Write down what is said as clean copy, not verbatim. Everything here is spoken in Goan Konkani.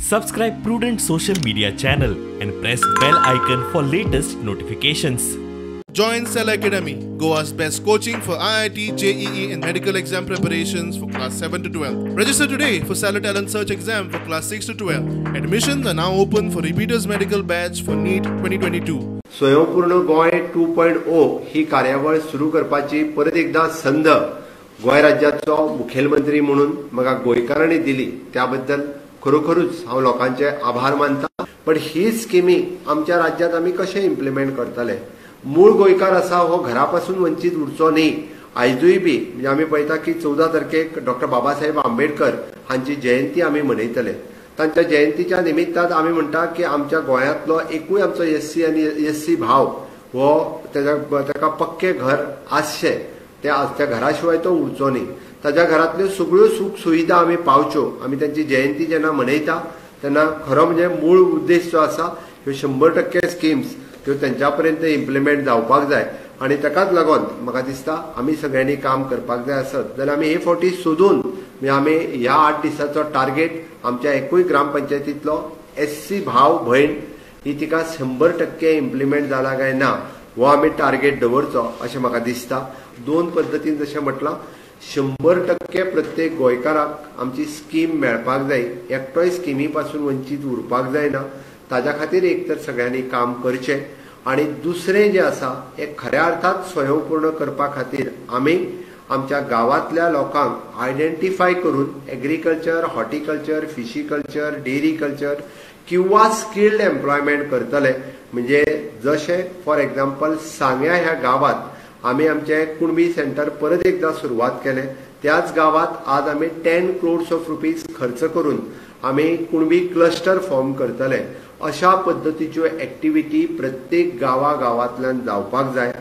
Subscribe Prudent social media channel and press bell icon for latest notifications. Join Cell Academy, Goa's best coaching for IIT, JEE and medical exam preparations for class 7 to 12. Register today for Cellar Talent Search exam for class 6 to 12. Admissions are now open for repeaters medical batch for NEET 2022. स्वयंपूर्ण गोंय 2.0 ही कार्यावळ सुरू करपाची परत एकदा संद गोंय राज्याचो मुखेलमंत्री म्हणून म्हाका गोंयकारांनी दिली, त्याबद्दल खरोखरूच हांव लोकांचे आभार मानता. पण ही स्किमी आमच्या राज्यात आमी कशें इम्प्लिमेंट करतले? मूळ गोंयकार आसा हो घरापासून वंचीत उरचो न्ही. आयजूय बी म्हणजे आमी पळयता की 14 तारखेक डॉक्टर बाबासाहेब आंबेडकर हांची जयंती आमी मनयतले. तांच्या जयंतीच्या निमित्तान आमी म्हणटा की आमच्या गोंयांतलो एकूय आमचो एससी आनी एससी भाव हो ताका पक्के घर आसचें, त्या घरा शिवाय तो उरचो न्ही. ताज्या घरांतल्यो सगळ्यो सुख सुविधा आमी पावच्यो. आमी तांची जयंती जेन्ना मनयता तेन्ना खरो म्हणजे मूळ उद्देश जो आसा ह्यो 100% स्किम्स त्यो तेंच्या पर्यंत इम्प्लिमेंट जावपाक जाय. आनी ताकाच लागून म्हाका दिसता आमी सगळ्यांनी काम करपाक जाय. आसत जाल्यार आमी हे फावटी सोदून म्हणजे आमी ह्या 8 दिसाचो टार्गेट आमच्या एकूय ग्रामपंचायतींतलो एससी भाव भयण ही तिका 100% इम्प्लिमेंट जाला काय ना हो आमी टार्गेट दवरचो अशें म्हाका दिसता. दोन पद्दतीन जशें म्हटलां 100% प्रत्येक गोंयकाराक आमची स्कीम मेळपाक जाय, एकटोय स्किमी पासून वंचीत उरपाक जायना. ताज्या खातीर एक तर सगळ्यांनी काम करचें आनी दुसरें जें आसा हें खऱ्या अर्थात स्वयंपूर्ण करपा खातीर आमी आमच्या गांवांतल्या लोकांक आयडेंटिफाय करून एग्रीकल्चर, हॉर्टिकल्चर, फिशीकल्चर, डेअरीकल्चर किंवा स्किल्ड एम्प्लॉयमेंट करतले. म्हणजे जशें फॉर एग्जाम्पल सांग्या ह्या गांवांत आमी आमचे कुणबी सेंटर परत एकदा सुरवात केलें. त्याच गांवांत आज आमी 10 crores of rupees खर्च करून आमी कुणबी क्लस्टर फॉर्म करतले. अशा पद्दतीच्यो एक्टिविटी प्रत्येक गांवा गांवांतल्यान जावपाक जाय.